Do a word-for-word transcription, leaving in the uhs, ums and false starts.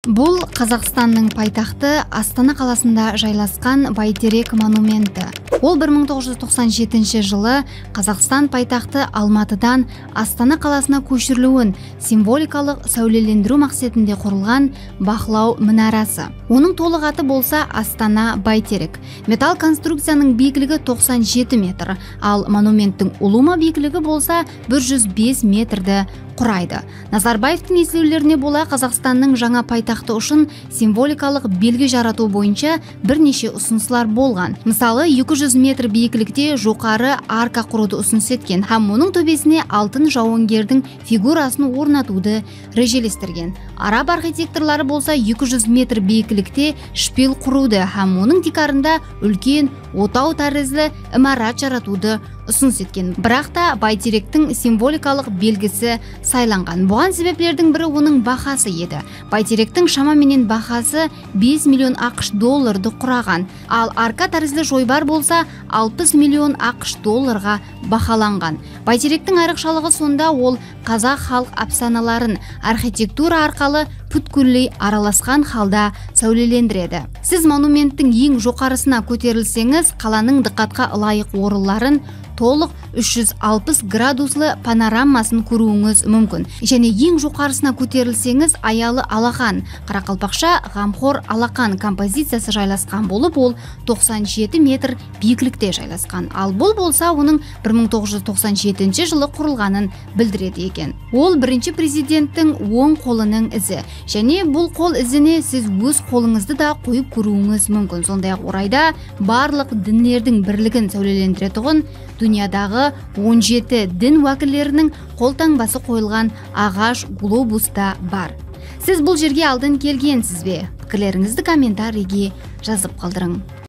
Bul Qazaqstannıń paytaxtı Astana qalasında jaylasqan Bayterek monumenti. Ol bir mıń toǵız júz toqsan jetinshi jılı Qazaqstan paytaxtı Almatıdan Astana qalasına kóshiriliwin simvolikalıq sáwlelendiriw maqsetinde qurılǵan baqlaw minarası. Onıń tolıq atı bolsa Astana Bayterek. Metall konstrukciyanıń biyikligi toqsan jeti metr, al monumenttiń ulıwma biyikligi bolsa bir júz bes metrdi quraydı. Nazarbaevtıń eslewlerine bola, Qazaqstannıń jańa paytaxtı ushın simvolikalıq belgi jaratıw boyınsha bir neshe usınıslar bolǵan. Mısalı, eki júz metr biyiklikte joqarı arka qurıwdı usınıs etken hám onıń tóbesine altın jawıngerdiń figurasın ornatıwdı rejelestirgen. Arab arxitektorları bolsa eki júz metr biyiklikte shpil qurıwdı hám onıń tiykarında úlken otaw tárizli imarat jaratıwdı usınıs etken. Biraq ta Bayterektiń simvolikalıq belgisi saylanǵan. Buǵan sebeplerdiń biri onıń bahası edi. Bayterektiń shama menen bahası bes million AQSh dollardı quraǵan. Al arka tárizli joybar bolsa alpıs million AQSh dollarǵa bahalanǵan. Bayterektiń ayrıqshalıǵı sonda, ol qazaq xalıq ápsanaların arxitektura arqalı pútkilley aralasqan halda sáwlelendiredi. Siz monumenttiń eń joqarısına kóterilseńiz, qalanıń dıqqatqa ılayıq orınların tolıq úsh júz alpıs graduslı panoramasın kóriwińiz múmkin. Jáne eń joqarısına kóterilseńiz, Ayalı alaqan, qaraqalpaqsha Ǵamxor alaqan kompoziciyası jaylasqan bolıp, ol toqsan jeti metr biyiklikte jaylasqan. Al bul bolsa onıń bir mıń toǵız júz toqsan jetinshi jılı qurılǵanın bildiredi eken. Ol birinshi prezidenttiń oń qolınıń izi. Jáne bul qol izine siz óz qolıńızdı da qoyıp kóriwińiz múmkin. Sonday-aq orayda barlıq dinlerdiń birligin sáwlelendiretuǵın dúnyadaǵı on jeti din wákilleriniń qoltańbası qoyılǵan aǵash globus ta bar. Siz bul jerge aldın kelgensiz be? Pikirlerińizdi kommentariyge jazıp qaldırıń.